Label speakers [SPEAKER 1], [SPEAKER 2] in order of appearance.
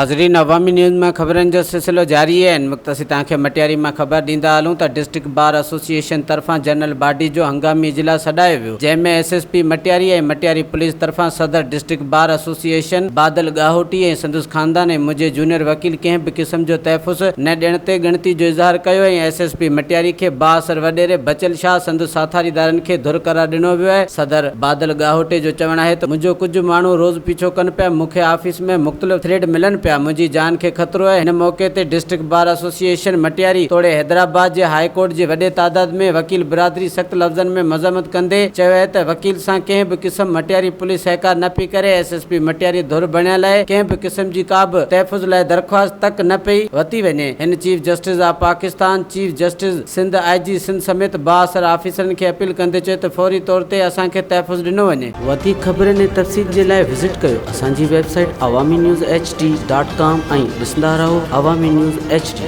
[SPEAKER 1] ناظرين عوامي نيوز مان خبرن جو سلسلو جاري آهي ان وقت اسين توهان کي مٽياري مان خبر ڏيندا هلون ته ڊسٽرڪٽ بار ايسوسيئيشن طرفان جنرل باڊي جو هنگامي اجلاس سڏايو ويو جنهن ۾ S S P Matiari ۽ Matiari police طرفان صدر district bar association Badal Gahoti ۽ سندس خاندان ۽ منهنجي جونيئر وڪيل ڪنهن به قسم جو تحفظ نه ڏيڻ تي ڳڻتي جو اظهار ڪيو ۽ ايس ايس پي مٽياري کي بااثر وڏيري بچل شاهه سندس ساٿاريدارن کي ڌر قرار ڏنو ويو آهي. صدر بادل ڳاهوٽي جو چوڻ آهي ته منهنجو ڪجهه ماڻهو روز پيڇو ڪن پيا، مون کي آفيس ۾ مختلف ٿريڊ ملن پيا، منهنجي جان کي خطرو آهي. هن موقعي تي ڊسٽرڪٽ بار ايسوسيئيشن مٽياري توڙي حيدرآباد جي هاء ڪورٽ جي وڏي تعداد ۾ وڪيل برادري سخت لفظن ۾ مذمت ڪندي چيو آهي ته وڪيل سان ڪنهن به قسم مٽياري پوليس سهڪار نه پئي ڪري، ايس ايس پي مٽياري ڌر بڻيل آهي، ڪنهن به قسم جي ڪا به تحفظ لاء درخواست تڪ نه پئي ورتي وڃي. هن chief justice of Pakistan, chief justice Sindh, I G Sindh سميت بااثر آفيسرن کي اپيل ڪندي چيو ته فوري طور تي اسان کي تحفظ ڏنو وڃي. وڌيڪ خبرن ۽ تفصيل جي لاء وزٽ ڪيو اسان جي website Awami news H D dot com ۽ ڏسندا رهو عوامي نيوز ايڇ ڊي.